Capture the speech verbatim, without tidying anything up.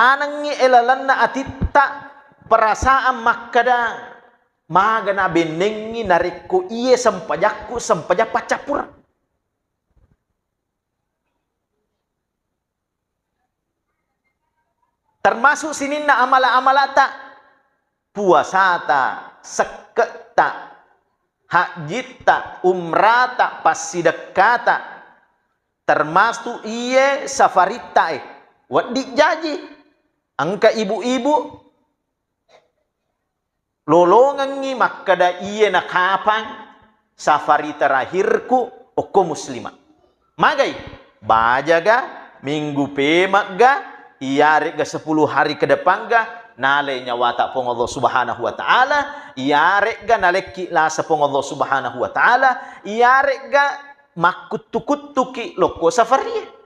Anangngi elalenna atitta perasaan makkeda, "Maga nabennengngi narekko iye sempajakku sempajang paccappureng?" Termasuk sininna amala-amalata, puasata, sekke'ta, hajjitta, umrata, passidekkata, termasuk iye safarittae, wedding jaji. Engka ibu-ibu lolongengngi makkeda, "Iye na kapang safari terakhirku okko muslimah?" Magai? Bajaga, minggu pemagga, iyaregga sepuluh hari ke depangga, nalai nyawata Puang Allah Subhanahu wa Ta'ala, iyaregga nalekki lasa Puang Allah Subhanahu wa Ta'ala, iyaregga makkuttu-kuttuki lokko safarie.